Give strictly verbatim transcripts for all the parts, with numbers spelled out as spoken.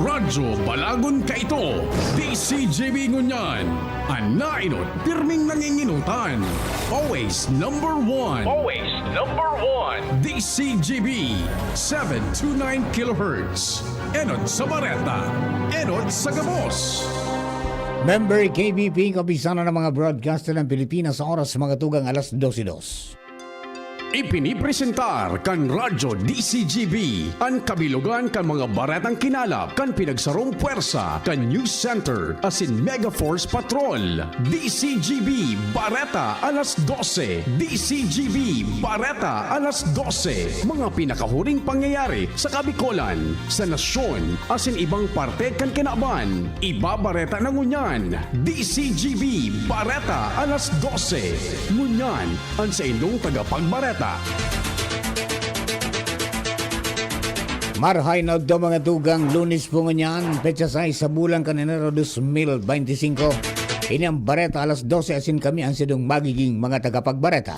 Radyo Balagon kaito, D C G B ngunyan. An nainot, pirming nanginginotan. Always number one. Always number one. D C G B, seven two nine kilohertz. Enot sa bareta, enot sa gabos. Member K B P, Kapisanan ng mga Broadcaster ng Pilipinas, sa oras mga tugang alas dose dos. Ipinipresentar kan Radyo D C G B an kabilogan kan mga baretang kinalap kan pinagsarong pwersa kan News Center asin Mega Force Patrol. D C G B Bareta alas dose. D C G B Bareta alas dose. Mga pinakahuring pangyayari sa Kabikolan, sa nasyon, asin ibang parte kan kinaban. Ibabareta na ngunyan. D C G B Bareta alas dose. Ngunyan, an saindong tagapagbareta. Marahay na udto, mga tugang, Lunes po ngunyan, petsa sais sa bulan kan Enero dos mil beinti singko. Ini ang Bareta alas dose, asin kami ang saindong magiging mga tagapagbareta.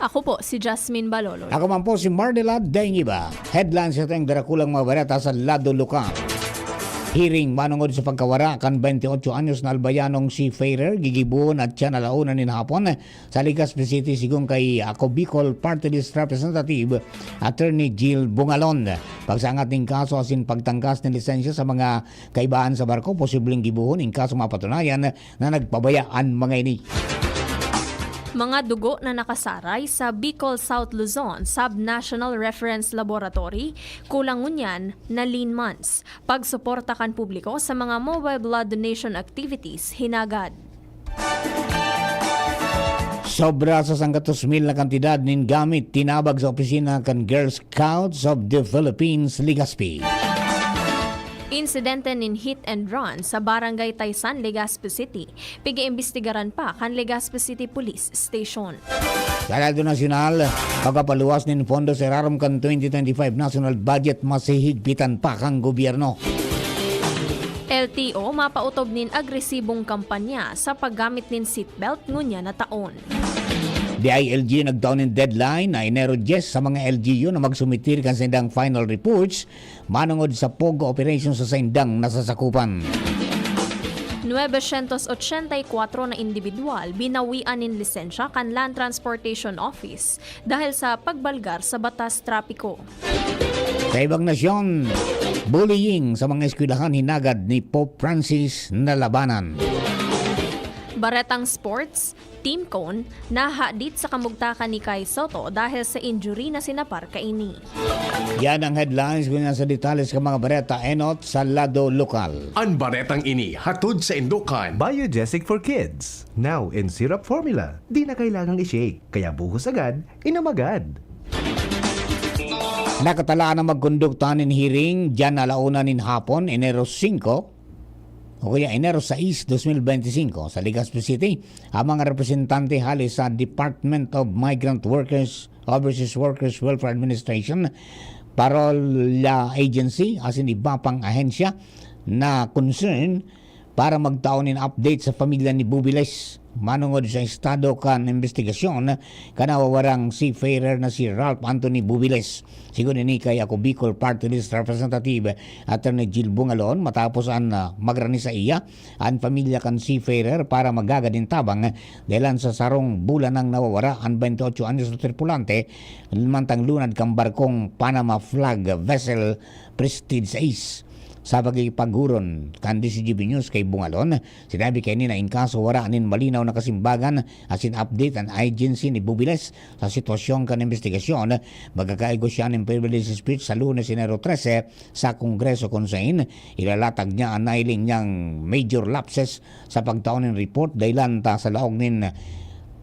Ako po, si Jasmine Baloloy. Ako man po, si Mardelad Daingiba. Headlines, ito ang darakulang mga bareta sa lado lokal. Hearing manungod sa pagkawara kan bentiocho anyos na Albayanong seafarer, gigibohon at siya na launa nin hapon sa Legazpi City, sigon kay Ako Bicol Party List Representative Attorney Jill Bungalon. Pagsangat nin kaso asin pagtangkas nin lisensya sa mga kaibahan sa barko, posibleng gibohon in kaso mapatunayan na nagpabaya an mga ini. Mga dugo na nakasaray sa Bicol South Luzon Sub-National Reference Laboratory, kulang ngunyan na lean months. Pagsuporta kan publiko sa mga mobile blood donation activities, hinagad. Sobra sa sanggatos mil na kantidad nin gamit tinabag sa opisina kan Girl Scouts of the Philippines, Legazpi. Insidente nin hit and run sa Barangay Taysan, Legazpi City, pig-iimbestigaran pa kan Legazpi City Police Station. Sa lado nasyonal, pagkapaluwas nin pondo sa irarom kan twenty twenty-five national budget, masihigpitan pa kan gobyerno. L T O mapautob nin agresibong kampanya sa paggamit nin seatbelt ngunyan na taon. D I L G nagtao nin deadline na Enero dyes sa mga L G U na magsumitir kan saindang final reports manungod sa POGO operation sa saindang nasasakupan. Nuebe syentos ochenta y kwatro na indibidwal binawian nin lisensya kan Land Transportation Office dahil sa pagbalgar sa batas trapiko. Sa ibang nasyon, bullying sa mga eskwelahan hinagad ni Pope Francis na labanan. Baretang sports, Team Cone nahadit sa kamugtakan ni Kai Soto dahil sa injury na sinapar kaini. Yan ang headlines. Ngunyan sa detalye sa mga bareta, enot sa lado lokal. An baretang ini hatod saindo kan Biogesic for Kids, now in syrup formula. Di na kailangang i-shake, kaya buhos agad, inom agad. Nakatalaan na magkondukta nin hearing diyan alauna nin hapon, Enero singko, o kaya Enero sais, dos mil beinti singko, sa Legazpi City, ang mga representante hali sa Department of Migrant Workers, Overseas Workers Welfare Administration, Parola Agency, asin iba pang ahensya na concern para magtao nin update sa pamilya ni Bubiles manungod sa estado kan imbestigasyon kan nawawarang seafarer na si Ralph Anthony Bubiles. Sigon ini kay Ako Bicol Party List Representative Attorney Jill Bungalon, matapos an, ah, magrani sa iya an pamilya kan seafarer para maghagad nin tabang dahelan sa sarong bulan nang nawawara an bentiocho anyos na tripulante mantang lunad kan barkong Panama Flag Vessel Prestige sais. Sa pakikipaghuron kan D C G B News kay Bungalon, sinabi kaini na in kaso wara nin malinaw na kasimbagan asin update an agency ni Bubiles sa sitwasyon kan imbestigasyon, magkakaigwa siya nin privilege speech sa Lunes, Enero trese, sa Kongreso, kun sain ilalatag niya an nahiling niyang major lapses sa pagtao nin report dahelan ta sa laog nin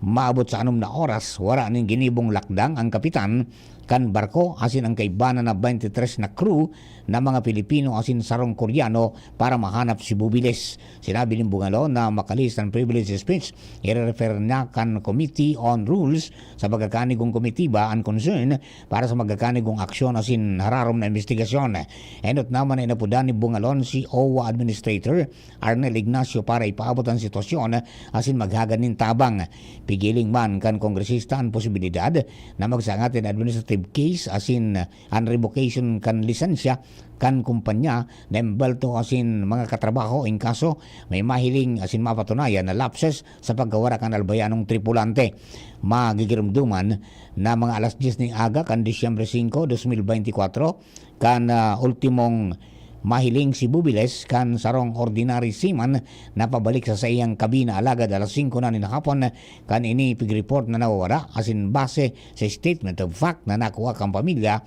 maabot sa anom na oras, wara nin ginibong lakdang ang kapitan kan barko asin ang kaiba na bente tres na crew na mga Pilipino asin sarong Koreano para mahanap si Bubiles. Sinabi ni Bungalon na makalihis an privilege speech, ire-refer niya kan Committee on Rules sa pagkakanigong komitiba an concern para sa magkakanigong aksyon asin hararom na imbestigasyon. Enot naman na inapodan ni Bungalon si O W A Administrator Arnel Ignacio para ipaabot an sitwasyon asin maghagad nin tabang. Pigiling man kan kongresista an posibilidad na magsangat nin administrative case asin an revocation kan lisensya kan kumpanya na embwelto asin mga katrabaho in kaso may mahiling asin mapatunayan na lapses sa pagkawara kan albayanong tripulante. Magigirumduman na mga alas dyes ning aga kan Disyembre singko, dos mil beintikwatro, kan, ah, ultimong mahiling si Bubiles kan sarong ordinary seaman na pabalik sa saiyang kabina, alagad alas singko na nin hapon kan ini pig-report na nawawara, asin base sa statement of fact na nakuha kan pamilya,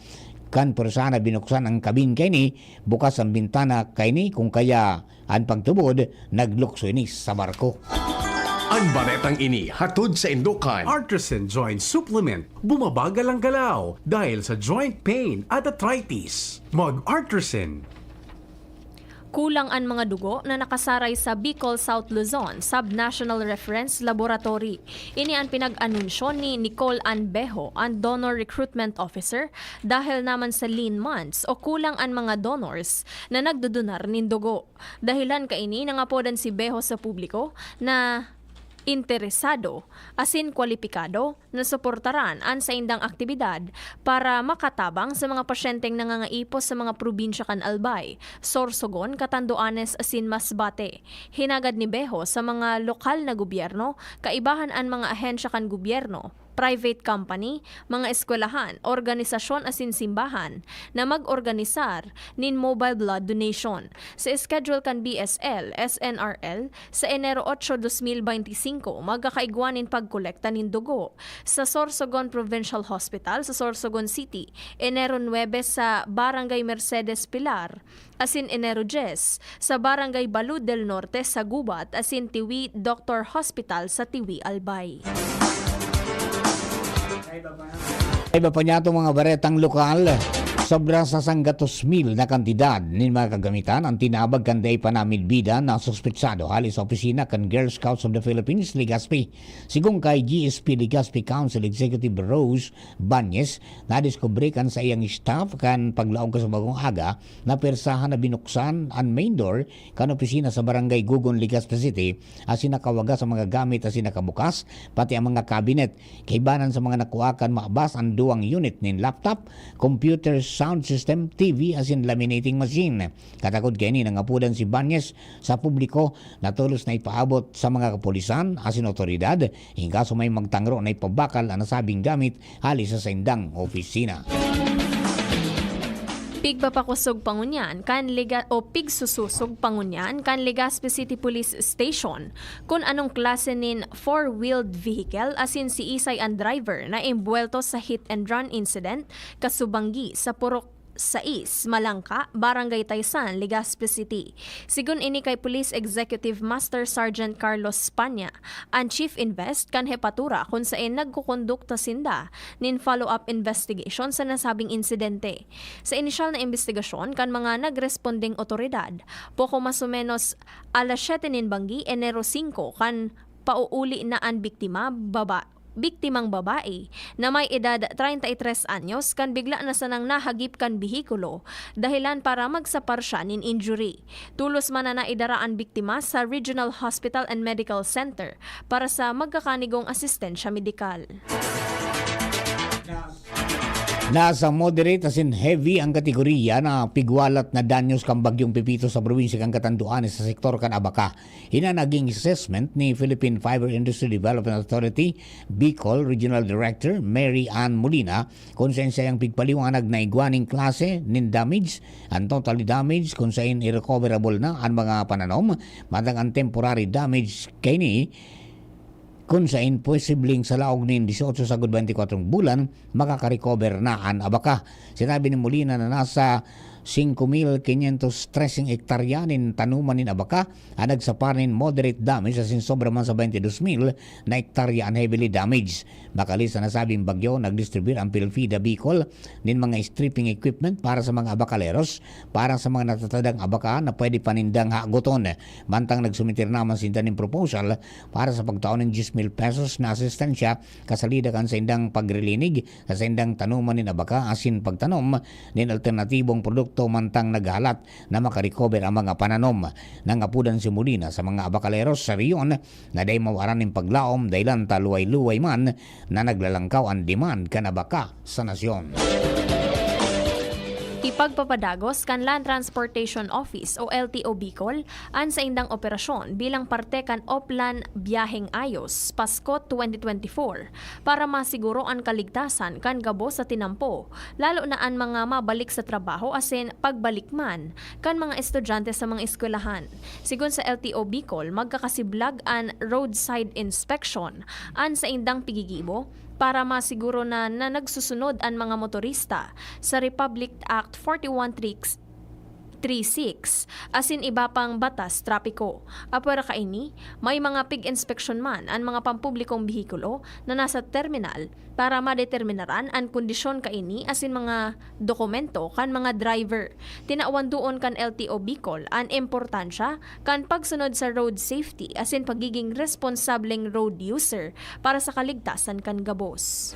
kan persona binuksan ang kabin kaini, bukas ang bintana kaini, kung kaya an pagtubod, naglukso ini sa barko. Ang baretang ini hatod sa Indokan. Artisan Joint Supplement. Bumabagal ang galaw dahil sa joint pain at arthritis. Mag Artisan. Kulang an mga dugo na nakasaray sa Bicol South Luzon Sub-National Reference Laboratory. Ini an pinag-anunsyo ni Nicole Ann Bejo, an Donor Recruitment Officer, dahil naman sa lean months o kulang an mga donors na nagdodonar nin dugo. Dahilan kaini, nangapodan si Bejo sa publiko na interesado asin kwalipikado na suportaran an saindang aktibidad para makatabang sa mga pasyenteng nangangaipos sa mga probinsya kan Albay, Sorsogon, Catanduanes asin Masbate. Hinagad ni Bejo sa mga lokal na gobyerno, kaibahan an mga ahensya kan gobyerno, private company, mga eskwelahan, organisasyon asin simbahan na mag-organisar nin mobile blood donation. Sa schedule kan B S L, S N R L, sa Enero otso, dos mil bente singko, magkakaigwa nin pagkolekta nin dugo sa Sorsogon Provincial Hospital sa Sorsogon City, Enero nuebe sa Barangay Mercedes Pilar, asin Enero dyes sa Barangay Balud del Norte sa Gubat, asin Tiwi Doctor Hospital sa Tiwi, Albay. Iba pa niya itong mga baretang lokal. Sobra sa sanggatos mil na kantidad nin mga kagamitan ang tinabag kan dai pa namidbida na suspetsado hali sa opisina kan Girl Scouts of the Philippines, Legazpi. Sigon kay G S P Legazpi Council Executive Rose Banyes, nadiskubre kan saiyang staff kan paglaog kan sabagong aga na pwersahan na binuksan an main door kan opisina sa Barangay Gugon, Legazpi City, asin nakawaga sa mga gamit asin nakabukas, pati ang mga kabinet. Kaibanan sa mga nakuha kan maabas an duwang unit nin laptop, computer, sound system, T V, asin laminating machine. Katakod kaini, nangapodan si Banyes sa publiko na tolos na ipaabot sa mga kapulisan asin otoridad, in kaso may magtangro na ipabakal an nasabing gamit hali sa saindang opisina. Pigpapakosog pa ngunyan kan Lega-, o pigsusosog pa ngunyan kan Legazpi City Police Station kun anong klase nin four-wheeled vehicle asin siisay an driver na imbuwelto sa hit and run incident kasubanggi sa Purok sais, Malangka, Barangay Taysan, Legazpi City. Sigon ini kay Police Executive Master Sergeant Carlos Spanya, an Chief Invest kan Hepatura kun saen nagkukondukta sinda nin follow-up investigation sa nasabing insidente. Sa inisyal na imbestigasyon kan mga nagrespondeng otoridad, poko mas o menos alas siyete nin banggi, Enero singko, kan pauuli na an biktima, baba-, biktimang babae na may edad treinta y tres anyos kan bigla na sanang nahagip kan behikulo, dahilan para magsapar siya nin injury. Tolos man na naidara an biktima sa Regional Hospital and Medical Center para sa magkakanigong asistensya medikal. Nasa moderate asin heavy ang kategoriya na pigwalat na danyos kan Bagyong Pepito sa probinsya kan Catanduanes sa sektor kan Abaca. Iyan an naging assessment ni Philippine Fiber Industry Development Authority, Bicol Regional Director Mary Ann Molina, kun saen saiyang pigpaliwanag na igwa nin klase nin damage, an totally damage kun saen irrecoverable na an mga pananom, mantang an temporary damage kaini kun saen posibleng sa laog nin dieciocho sagod beintikwatro bulan, makaka-recover na an Abaca. Sinabi ni Molina na nasa singko mil kinyentos treseng hektarya nin tanoman nin Abaca an nagsapar nin moderate damage, asin sobra man sa baintidos mil na hektarya an heavily damaged. Makaalis sa nasabing bagyo, nagdistribuyar ang PHILFIDA Bicol nin mga stripping equipment para sa mga abakaleros, para sa mga natatadang abaka na pwede pa nindang hagoton. Mantang nagsumitir naman sinda nin proposal para sa pagtao nin dyes mil pesos na asistensya kasalida kan saindang pagrilinig sa saindang tanoman nin abaka asin pagtanom nin alternatibong produkto mantang naghalat na makarecover ang mga pananom. Nangapodan si Molina sa mga abakaleros sa rehiyon na dai mawaran nin paglaom dahilan ta luway-luway man na naglalangkaw an demand kan abaka sa nasyon. Ipagpapadagos kan Land Transportation Office o L T O Bicol an saindang operasyon bilang parte kan Oplan Biyaheng Ayos, Pasko twenty twenty-four, para masiguro an kaligtasan kan gabos sa tinampo, lalo na an mga mabalik sa trabaho asin pagbalik man kan mga estudyante sa mga eskwelahan. Sigon sa L T O Bicol, magkakasiblag an roadside inspection an saindang pigigibo para masiguro na, na nagsusunod an mga motorista sa Republic Act forty-one three six asin iba pang batas trapiko. Apwera kaini, may mga pig-inspeksyon man an mga pampublikong behikulo na nasa terminal para madeterminaran an kondisyon kaini asin mga dokumento kan mga driver. Tinawan duon kan L T O Bicol an importansya kan pagsunod sa road safety asin pagiging responsableng road user para sa kaligtasan kan gabos.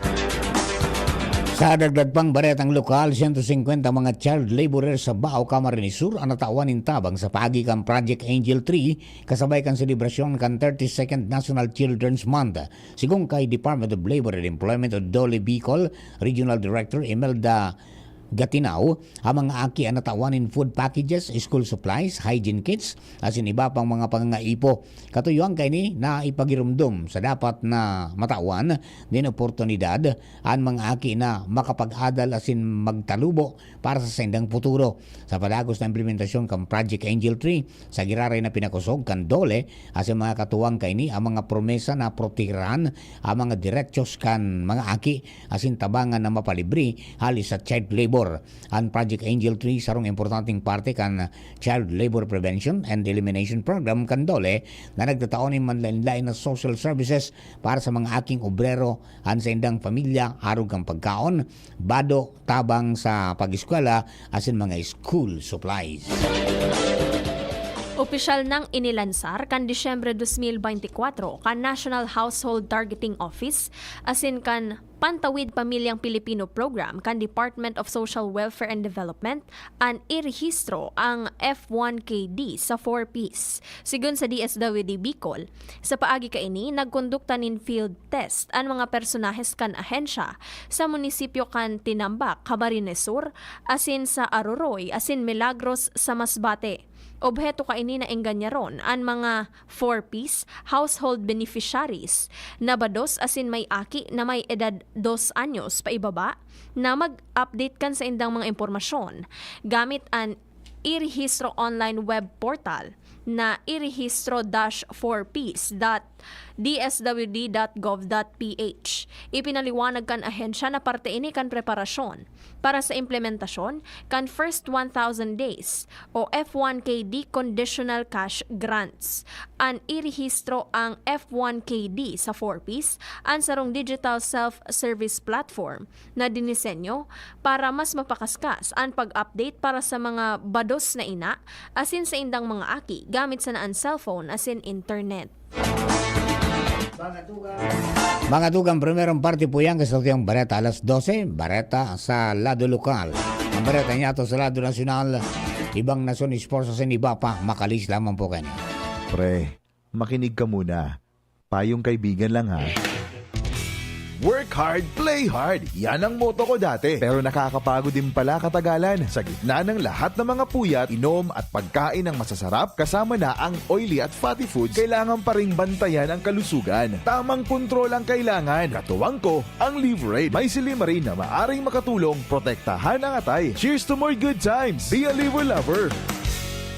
Sa dagdag pang baretang lokal, sento singkwenta mga child laborer sa Bao, Camarines Sur an natawan nin tabang sa paagi kan Project Angel Tree, kasabay kan selebrasyon kan thirty-second National Children's Month. Sigon kay Department of Labor and Employment o DOLE Bicol Regional Director Imelda Gatinao, ang mga aki an natawan nin food packages, school supplies, hygiene kits, asin iba pang mga pangangaipo. Katuyoan kaini na ipagiromdom sa dapat na matawan nin oportunidad an mga aki na makapag-adal asin magtalubo para sa saindang futuro. Sa padagos na implementasyon kan Project Angel Tree, sa giraray na pinakosog kan DOLE, asin mga katuwang kaini ang mga promesa na protehiran ang mga derechos kan mga aki asin tabangan na mapalibre hali sa child labor. An Project Angel Tree sarong importanteng parte kan Child Labor Prevention and Elimination Program kan DOLE na nagtatao nin manlaen-laen na social services para sa mga aking obrero an saindang pamilya, arog kan pagkaon, bado, tabang sa pag-eskwela, asin mga school supplies. Opisyal nang inilansar kan Disyembre dos mil beintikwatro kan National Household Targeting Office asin kan Pantawid Pamilyang Pilipino Program kan Department of Social Welfare and Development an irehistro ang F one K D sa four Ps. Sigon sa D S W D Bicol, sa paagi kaini, nagkondukta nin field test an mga personahes kan ahensya sa munisipyo kan Tinambac, Camarines Sur, asin sa Aroroy asin Milagros sa Masbate. Obheto kaini na engganyaron an mga four Ps, household beneficiaries, na bados asin may aki na may edad dos anyos paibaba, na mag-update kan saindang mga impormasyon gamit an irehistro online web portal na irehistro dash four Ps dot D S W D dot gov dot P H. Ipinaliwanag kan ahensya na parte ini kan preparasyon para sa implementasyon kan First one thousand Days o F one K D Conditional Cash Grants. An irehistro ang F one K D sa four Ps, an sarong digital self-service platform na dinisenyo para mas mapakaskas an pag-update para sa mga bados na ina asin saindang mga aki gamit sana an cellphone asin internet. Mga tugang, primerong parte po yan, sa satuyang bareta alas dose, bareta sa lado lokal. Ang bareta niya to sa lado nasyonal, ibang nasyon, sports, asin iba pa, makalis lamang po kayo. Pre, makinig ka muna. Payong kaibigan lang, ha. Work hard, play hard. Yan ang motto ko dati. Pero nakakapagod din pala katagalan. Sa gitna ng lahat ng mga puyat, inom at pagkain ng masasarap, kasama na ang oily at fatty foods, kailangan pa ring bantayan ang kalusugan. Tamang kontrol ang kailangan. Katuwang ko, ang Liverade. May silymarin na maaring makatulong protektahan ang atay. Cheers to more good times! Be a Liver Lover!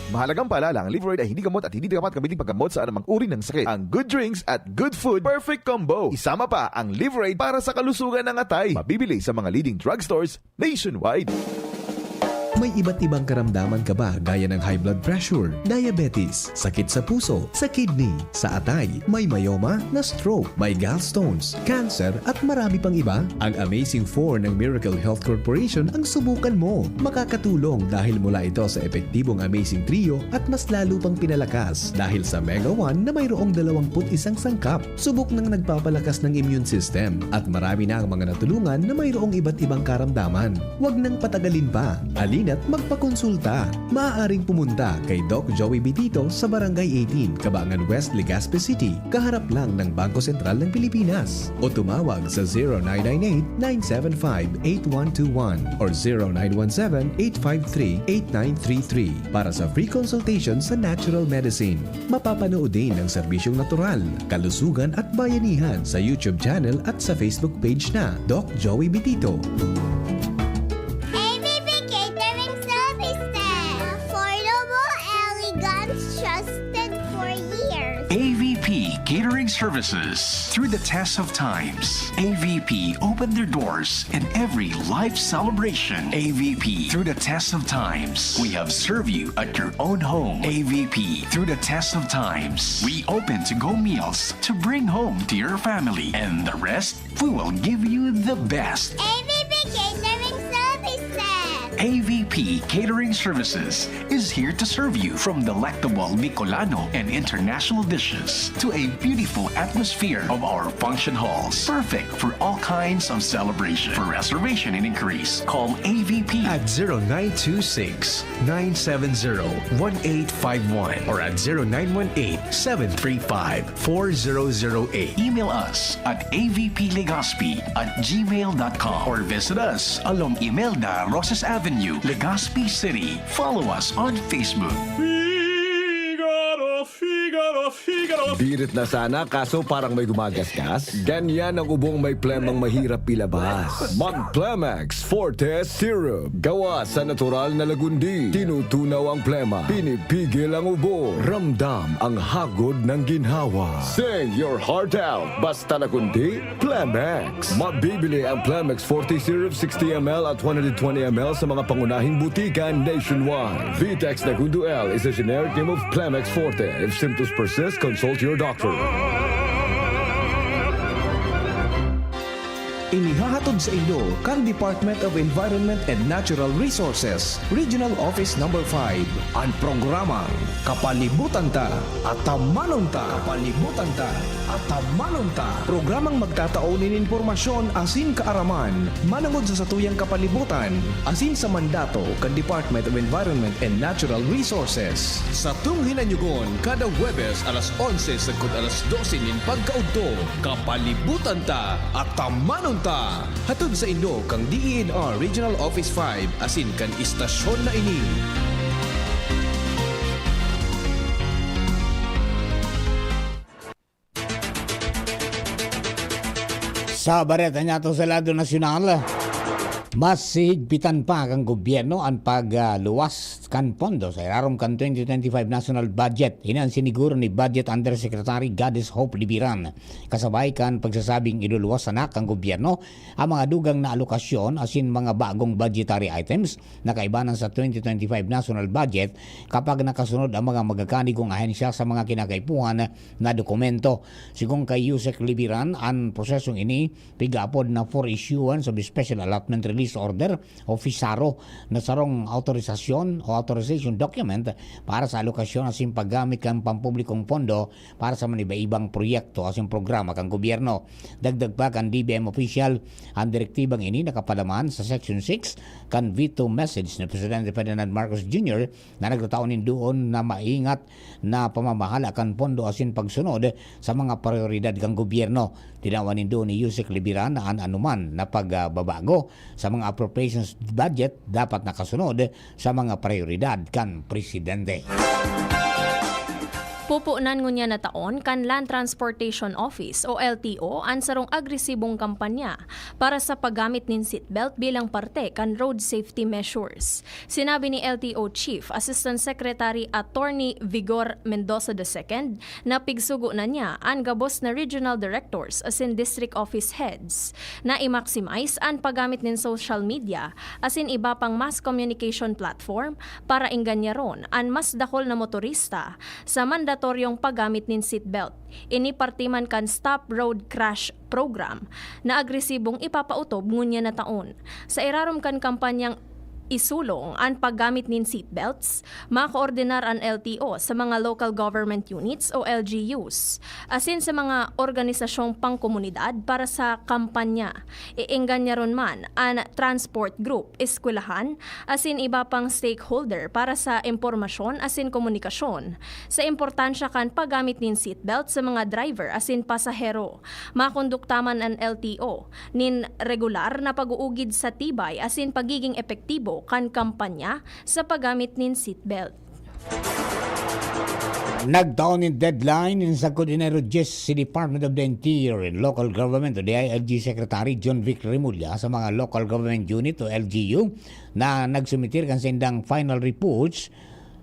Mahalagang paalala, ang Liverade ay hindi gamot at hindi dapat gamitin paggamot sa anumang uri ng sakit. Ang good drinks at good food, perfect combo. Isama pa ang Liverade para sa kalusugan ng atay. Mabibili sa mga leading drugstores nationwide. May iba't ibang karamdaman ka ba, gaya ng high blood pressure, diabetes, sakit sa puso, sa kidney, sa atay, may myoma, na-stroke, may gallstones, cancer, at marami pang iba? Ang Amazing four ng Miracle Health Corporation ang subukan mo. Makakatulong dahil mula ito sa epektibong Amazing Trio at mas lalo pang pinalakas dahil sa Mega one na mayroong dalawampu't isang sangkap. Subok nang nagpapalakas ng immune system at marami na ang mga natulungan na mayroong iba't ibang karamdaman. Huwag nang patagalin pa. Halina at magpakonsulta. Maaaring pumunta kay Doc Joey Bitito sa Barangay eighteen, Cabangan West, Legazpi City, kaharap lang ng Bangko Sentral ng Pilipinas. O tumawag sa zero nine nine eight, nine seven five, eight one two one or zero nine one seven, eight five three, eight nine three three para sa free consultation sa natural medicine. Mapapanood din ang serbisyong natural, kalusugan at bayanihan sa YouTube channel at sa Facebook page na Doc Joey Bitito. A V P Catering Services. Affordable, elegant, trusted for years. A V P Catering Services. Through the test of times, A V P opened their doors in every life celebration. A V P, through the test of times, we have served you at your own home. A V P, through the test of times, we open to-go meals to bring home to your family. And the rest, we will give you the best. A V P Catering Services. A V P Catering Services is here to serve you, from delectable Bicolano and international dishes to a beautiful atmosphere of our function halls. Perfect for all kinds of celebration. For reservation and inquiries, call A V P at zero nine two six, nine seven zero, one eight five one or at zero nine one eight, seven three five, four zero zero eight. Email us at A V P Legazpi at gmail dot com or visit us along Imelda Rosas Avenue, Legazpi City. Follow us on Facebook. Figaro, Figaro, Figaro. Birit na sana, kaso parang may gumagasgas. Ganyan ang ubong may plemang mahirap ilabas. Mag Plemex Forte Syrup. Gawa sa natural na lagundi. Tinutunaw ang plema. Pinipigil ang ubo. Ramdam ang hagod ng ginhawa. Sing your heart out. Basta lagundi, Plemex. Mabibili ang Plemex Forte Syrup sixty M L at one hundred twenty M L sa mga pangunahing butika nationwide. Vitex Nagundo L is a generic name of Plemex Forte. If symptoms persist, consult your doctor. Inihahatod sa inyo kan Department of Environment and Natural Resources, Regional Office Number five, an programang Kapalibutan Ta, Atamanon Ta. Kapalibutan Ta, Atamanon Ta. Programang magtatao nin impormasyon asin kaaraman manongod sa satuyang kapalibutan asin sa mandato kan Department of Environment and Natural Resources. Satong hinanyugon kada Huwebes alas onse sagkod alas dose nin pagkaudto. Kapalibutan Ta, Atamanon Ta. Hatod sa inyo kan D E N R Regional Office five asin kan istasyon na ini. Sa bareta niyato sa lado nasyonal, mas higpitan pa kan gobyerno an pagluwas kan pondo sa irarom kan twenty twenty-five national budget. Ini an siniguro ni Budget Undersecretary Goddess Hope Libiran, kasabay kan pagsasabing iluluwas sana kan gobyerno ang mga dugang na alokasyon asin mga bagong budgetary items na kaibanan sa twenty twenty-five national budget kapag nakasunod ang mga magkakanigong ahensya sa mga kinakaipuhan na dokumento. Sigon kay Usec Libiran, an prosesong ini pigaapod na for issuance of special allotment release order o FISARO, na sarong autorisasyon o authorization document para sa alokasyon asin paggamit kan pampublikong pondo para sa maniba-ibang proyekto asin programa kan gobyerno. Dagdag pa kan D B M official, an direktibang ini nakapalaman sa Section six kan veto message ni Presidente Ferdinand Marcos Junior na nagtatao nin duon na maingat na pamamahala kan pondo asin pagsunod sa mga prayoridad kan gobyerno. Tinawan nin duon ni Usec Libiran na an anoman na pagbabago sa mga appropriations budget dapat nakasunod sa mga prayoridad kan presidente. Pupunan ngunyan na taon kan Land Transportation Office o L T O an sarong agresibong kampanya para sa paggamit nin seatbelt bilang parte kan road safety measures. Sinabi ni L T O Chief Assistant Secretary Attorney Vigor Mendoza the second na pigsugo na niya an gabos na regional directors asin district office heads na i-maximize an paggamit nin social media asin iba pang mass communication platform para engganyaron an mas dakul na motorista sa mandatoryong paggamit nin seatbelt. Ini parte man kan Stop Road Crash Program na agresibong ipapautob ngunyan na taon. Sa irarom kan kampanyang isulong an paggamit nin seatbelts, makoordinar an L T O sa mga local government units o L G Us, asin sa mga organisasyong pangkomunidad para sa kampanya. Iengganyaron man an transport group, eskwelahan, asin iba pang stakeholder para sa impormasyon asin komunikasyon sa importansya kan paggamit nin seatbelt sa mga driver asin pasahero. Makondukta man an L T O nin regular na pag-uugid sa tibay asin pagiging epektibo kan kampanya sa paggamit nin seatbelt. Nagtao nin deadline nin sagkod Enero dyes si Department of the Interior and Local Government o D I L G Secretary John Vic Remulla sa mga local government unit o L G U na nagsumitir kan saindang final reports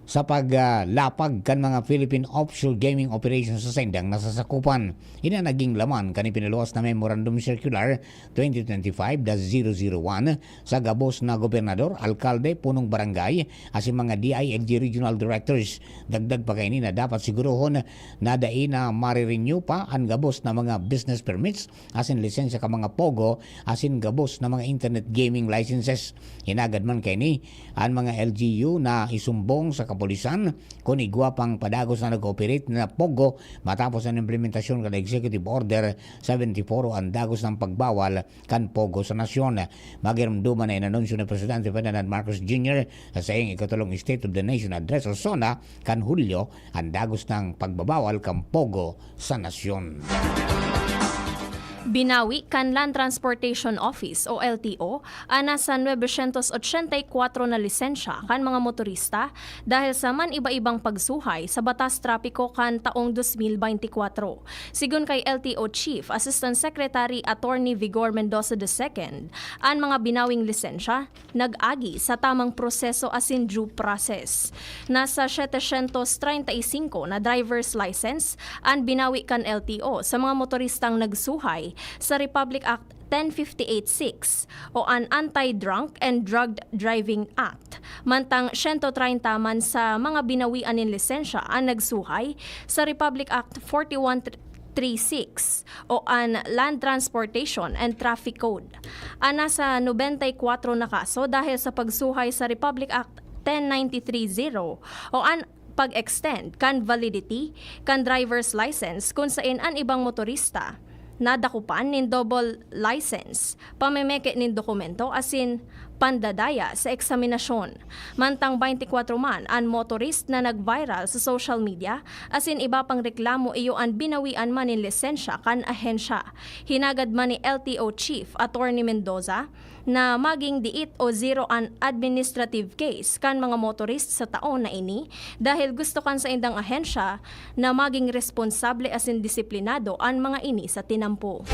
sa paglapag kan mga Philippine offshore gaming operations sa saindang nasasakupan. Ini an naging laman kan ipinaluwas na Memorandum Circular twenty twenty-five dash zero zero one sa gabos na gobernador, alkalde, punong barangay, asin mga D I L G regional directors. Dagdag pa kaini na dapat sigurohon na dai na marirenew pa an gabos na mga business permits asin lisensya kan mga pogo asin gabos na mga internet gaming licenses. Hinagad man kaini an mga L G U na isumbong sa kapulisan kun igwa pang padagos na nag-ooperate na pogo matapos an implementasyon kan Executive Order seventy-four o an dagos na pagbawal kan pogo sa nasyon. Magiromdoman na inanunsyo ni Presidente Ferdinand Marcos Junior sa saiyang ikatulong State of the Nation Address sa SONA kan Hulyo an dagos na pagbabawal kan pogo sa nasyon. Binawi kan Land Transportation Office o L T O an nasa nuebe syentos otsenta y kwatro na lisensya kan mga motorista dahil sa man-iba-ibang pagsuhay sa batas trapiko kan taong dos mil beintikwatro. Sigon kay L T O Chief Assistant Secretary Attorney Vigor Mendoza the second, an mga binawing lisensya nag-agi sa tamang proseso asin due process. Nasa setecientos treinta y cinco na driver's license an binawi kan L T O sa mga motoristang nagsuhay sa Republic Act ten fifty-eight six o an Anti-Drunk and Drugged Driving Act, mantang sento treinta man sa mga binawian nin lisensya an nagsuhay sa Republic Act forty-one three six o an Land Transportation and Traffic Code. An nasa nobenta y kwatro na kaso dahil sa pagsuhay sa Republic Act ten ninety-three zero o an pag-extend kan validity kan driver's license kun sain an ibang motorista nadakupan nin double license, pamemeke nin dokumento asin pandadaya sa eksaminasyon. Mantang beintikwatro man an motorist na nag-viral sa social media asin iba pang reklamo iyo an binawian man nin lisensya kan ahensya. Hinagad man ni L T O Chief Attorney Mendoza na maging diit o zero an administrative case kan mga motorist sa taon na ini dahil gusto kan saindang ahensya na maging responsable asin disiplinado an mga ini sa tinampo.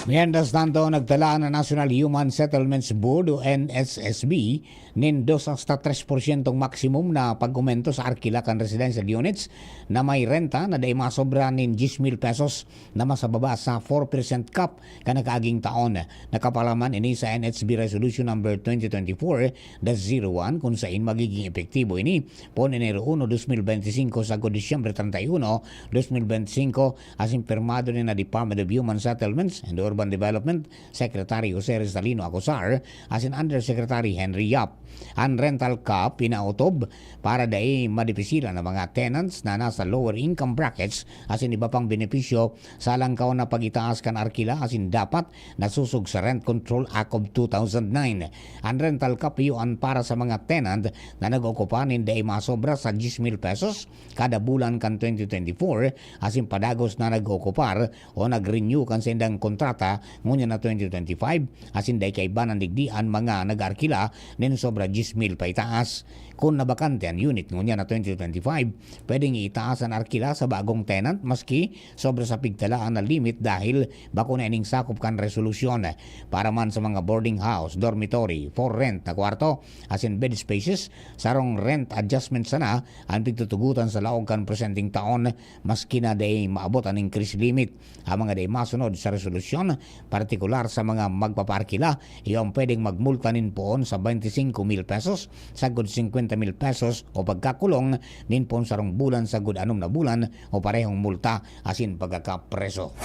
Mientras tanto, nagtala ang National Human Settlements Board o N S S B nin dos hasta tres porsyentong maximum na pag-umento sa arkila kan residential units na may renta na dai masobra nin diyes mil pesos na mas mababa sa four percent cap kan nakaaging taon. Nakapalaman ini sa N H B Resolution Number twenty twenty-four dash zero one, kun sain magiging epektibo ini poon Enero uno, dos mil beintisinko sagkod Disyembre treinta y uno, dos mil beintisinko, asin pirmado ni na Department of Human Settlements and Urban Development Secretary Jose Rizalino Acosar asin Undersecretary Henry Yap. An rental cap pinaotob para dai madipisilan ang mga tenants na nasa lower income brackets asin iba pang benepisyo sa langkaw na pag-itaas kan arkila asin dapat nasusog sa Rent Control Act of two thousand nine. An rental cap iyo an para sa mga tenant na nag-okupa nin dai masobra sa diyes mil pesos kada bulan kan twenty twenty-four asin padagos na nag-okupar o nag-renew kan saindang kontrata ngunyan na twenty twenty-five, asin dai kaiba nan digdi an mga nag-arkila nin sobra diyes mil paitaas. Kun nabakante an unit ngunyan na twenty twenty-five, pwedeng iitaas an arkila sa bagong tenant maski sobra sa pigtalaan na limit dahil bako na ining sakop kan resolusyon. Para man sa mga boarding house, dormitory, for rent na kwarto, asin bed spaces, sarong rent adjustment sana an pigtutugotan sa laog kan presenteng taon maski na dai maabot an increase limit. Ang mga dai masunod sa resolusyon, partikular sa mga magpapaarkila, iyo ang pwedeng magmulta nin poon sa beintisinko mil pesos sagkod singkwenta mil pesos o pagkakulong nin poon sarong bulan sagkod anom na bulan o parehong multa asin pagkakapreso.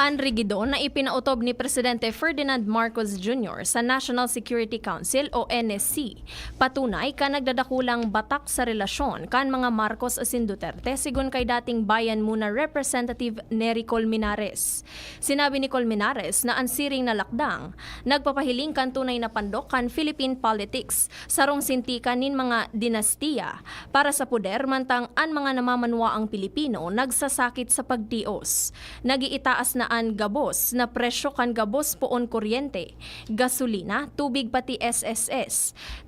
An rigido na ipinaotob ni Presidente Ferdinand Marcos Junior sa National Security Council o N S C, patunay kan nagdadakulang batak sa relasyon kan mga Marcos asin Duterte, sigon kay dating Bayan Muna Representative Nery Colmenares. Sinabi ni Colmenares na an siring na lakdang nagpapahiling kan tunay na pandok kan Philippine politics, sarong sintika nin mga dinastiya para sa poder, mantang an mga namamanwaang Pilipino nagsasakit sa pagtios. Nag-iitaas na an gabos na presyo kan gabos poon kuryente, gasolina, tubig pati S S S.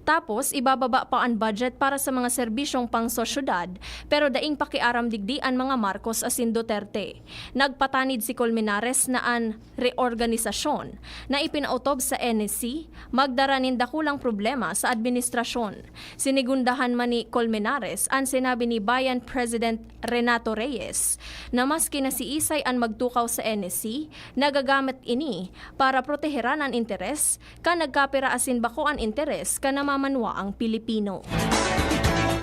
Tapos, ibababa pa an budget para sa mga serbisyong pangsosyedad, pero daing pakiaram digdi an mga Marcos asin Duterte. Nagpatanid si Colmenares na an reorganisasyon na ipinaotob sa N S C magdara nin dakulang problema sa administrasyon. Sinigundahan man ni Colmenares an sinabi ni Bayan President Renato Reyes na maski na siisay an magtukaw sa N S C, nagagamit ini para proteheran an interes kan nagkapira asin bako an interes kan namamanwaang Pilipino.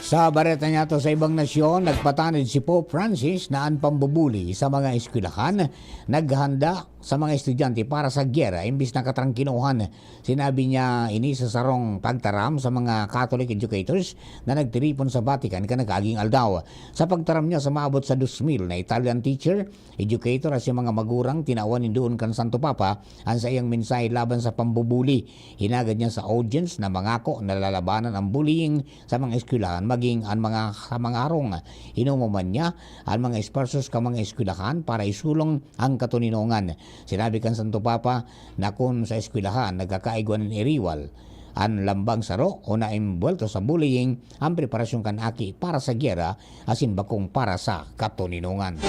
Sa bareta niya to sa ibang nasyon, nagpatanid si Pope Francis na an pambubuli sa mga eskwelahan naghanda sa mga estudyante para sa gyera imbis na katrangkilohan. Sinabi niya ini sa sarong pagtaram sa mga Catholic educators na nagtiripon sa Vatican kan nag-aging aldaw. Sa pagtaram niya sa maabot sa dos mil na Italian teacher, educator asin mga magurang, tinawan nin duon kan Santo Papa an saiyang mensahe laban sa pambubuli. Hinagad niya sa audience na mangako na lalabanan ang bullying sa mga eskwelahan, maging an mga sa mga harong. Hinuman niya an mga esfuerzos kan mga eskwelahan para isulong ang katoninongan. Sinabi kan Santo Papa na kun sa eskwelahan nagkakaigwa nin iriwal an lambang saro o naimbwelto sa bullying, ang preparasyon kan aki para sa gyera asin bakong para sa katoninongan.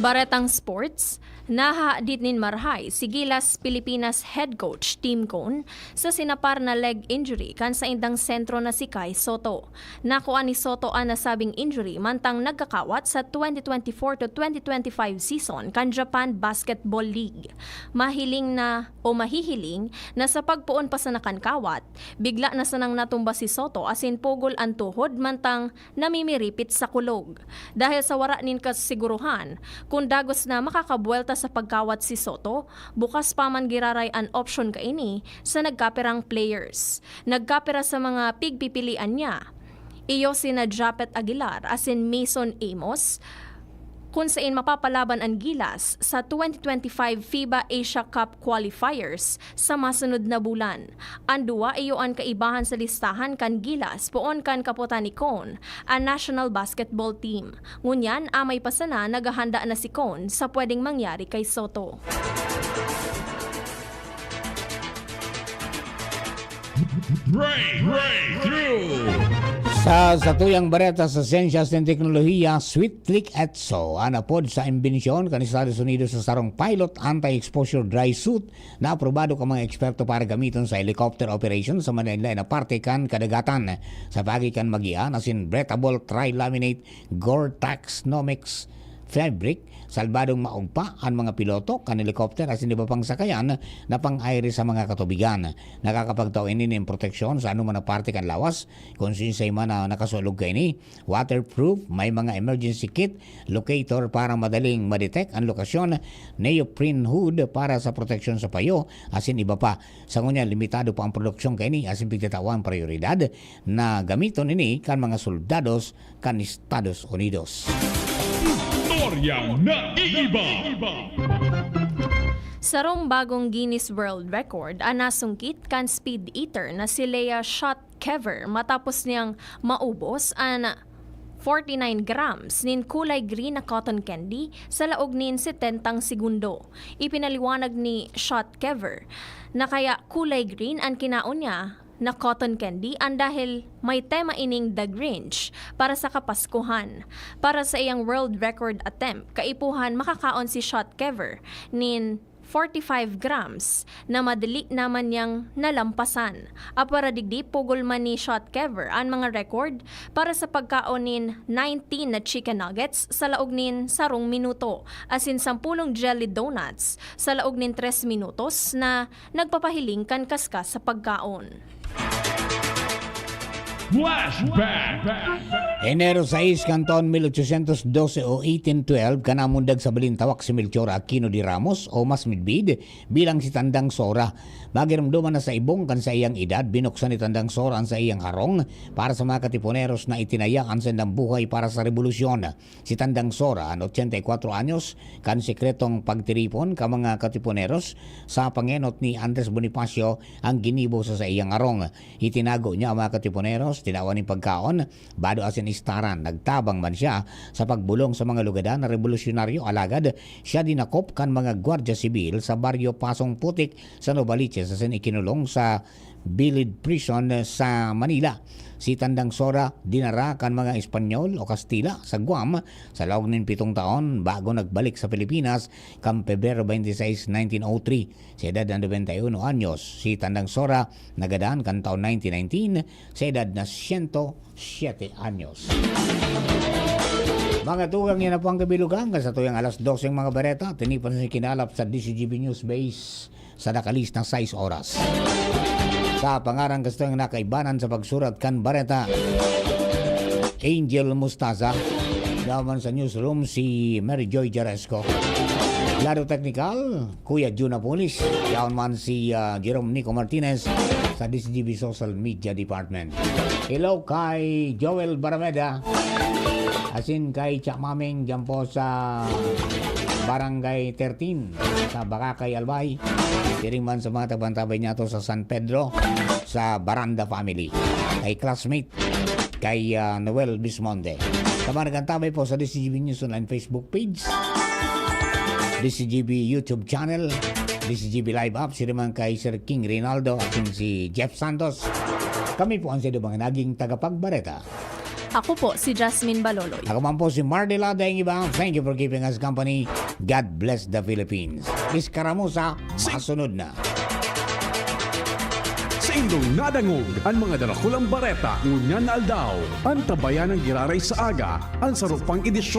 Baretang sports, nahahadit nin marahay si Gilas Pilipinas head coach Tim Cone sa sinapar na leg injury kan saindang sentro na si Kai Sotto. Nakua ni Sotto an nasabing injury mantang nagkakawat sa twenty twenty-four to twenty twenty-five season kan Japan Basketball League. Mahiling na o mahihiling na sa pagpoon pa sana kan kawat, bigla na sanang natumba si Sotto asin pugol an tuhod mantang namimiripit sa kulog. Dahil sa wara nin kasiguruhan kun dagos na makakabuwelta sa pagkawat si Sotto, bukas pa man giraray an opsyon kaini sa nagkapirang players. Nagkapira sa mga pigpipilian niya. Iyo sina Japet Aguilar asin Mason Amos, kun sain mapapalaban an Gilas sa twenty twenty-five FIBA Asia Cup qualifiers sa masunod na bulan. An duwa iyo an kaibahan sa listahan kan Gilas poon kan kapotan ni Cone, an national basketball team. Ngunyan, amay pa sana naghahanda na si Cone sa pwedeng mangyari kay Sotto. Breakthrough! Sa satuyang bareta sa siyensya asin teknolohiya, Sweet Click Etso, an apod sa imbensyon kan Estados Unidos sa sarong pilot anti-exposure dry suit na aprobado kan mga eksperto para gamiton sa helicopter operation sa manlaen-laen na parte kan kadagatan. Sa paagi kan magian asin breathable trilaminate Gore-Tex Nomex fabric, salbadong maog pa an mga piloto kan helikopter asin iba pang sakayan na pang-aere sa mga katubigan. Nakakapagtao ini nin proteksyon sa anoman na parte kan lawas, kun siisay man na nakasulog kaini. Waterproof, may mga emergency kit, locator para madaling ma-detect an lokasyon, neoprene hood para sa proteksyon sa payo, asin iba pa. Sa ngunyan, limitado pa an produksyon kaini, asin pigtatawan prayoridad na gamiton ini kan mga soldados kan Estados Unidos. Istoryang naiiba. Sarong bagong Guinness World Record an nasungkit kan speed eater na si Leah Shotkever matapos niyang maubos an forty-nine grams nin kulay green na cotton candy sa laog nin setentang segundo. Ipinaliwanag ni Shotkever na kaya kulay green an kinaon niya na cotton candy an dahil may tema ining The Grinch para sa Kapaskuhan. Para sa iyang world record attempt, kaipuhan makakaon si Shotkever nin forty-five grams na madali naman niyang nalampasan. Apwera digdi, pugol man ni Shotkever an mga record para sa pagkaon nin nineteen na chicken nuggets sa laog nin sarong minuto, asin sampulong jelly donuts sa laog nin tres minutos na nagpapahiling kan kaskas sa pagkaon. Flashback! Enero sais kan taon mil ochocientos doce o eighteen twelve, kan namundag sa Balintawak si Melchor Aquino de Ramos o mas midbid bilang si Tandang Sora. Magiromdoman na sa ibong kan saiyang edad, binuksan ni Tandang Sora an saiyang harong para sa mga katipuneros na itinaya an saindang buhay para sa rebolusyon. Si Tandang Sora, an ochenta y cuatro anyos, kan sekretong pagtiripon kan mga katipuneros sa pangenot ni Andres Bonifacio ang ginibo sa saiyang harong. Itinago niya ang mga katipuneros, tinawan nin pagkaon, bado asin istaran. Nagtabang man siya sa pagbolong sa mga lugadan na rebolusyonaryo, alagad siya dinakop kan mga gwardya sibil sa baryo Pasong Putik sa Novaliches asin ikinulong sa Bilid Prison sa Manila. Si Tandang Sora dinara kan mga Espanyol o Kastila sa Guam sa laog nin pitong taon bago nagbalik sa Pilipinas kan Pebrero twenty-six, nineteen oh three. Sa edad na nobenta y uno anyos, si Tandang Sora nagadan kan taon nineteen nineteen sa edad na siyento siyete anyos. Mga tugang, yan na po ang kabilugan. Sa tuyang alas dose ang mga bareta, tinipan sa kinalap sa D C G B News Base sa nakalis na sais oras. Sa pangaran kasto ang nakaibanan sa pagsurat kan bareta, Angel Mustaza, naman sa newsroom si Mary Joy Jaresco. Lado teknikal, Kuya Jun Apulis, yaon man si, ah, Jerome Nico Martinez sa D C G B Social Media Department. Hello kay Joel Barameda, asin kay Cha Maming dyan po sa Barangay thirteen, sa Boracay, Albay. Siring man sa mga tabantabay niya to sa San Pedro, sa Baranda family. Kay classmate, kay, ah, Noel Bismonte. Sa mga nagkantabay po sa D C G B News Online Facebook page, D C G B YouTube channel, D C G B Live app, siring man kay Sir King Reynaldo, asin si Jeff Santos. Kami po ang sa mga naging tagapagbareta. Ako po si Jasmine Baloloy. Ako man po si Mardy Lada, ang iba. Thank you for keeping us company. God bless the Philippines. Miss Karamusa, Sing- masunod na. Sa indong nadangog, an mga darakulang bareta ngunyan na aldaw. An tabayan ng giraray sa aga, an sarupang edisyon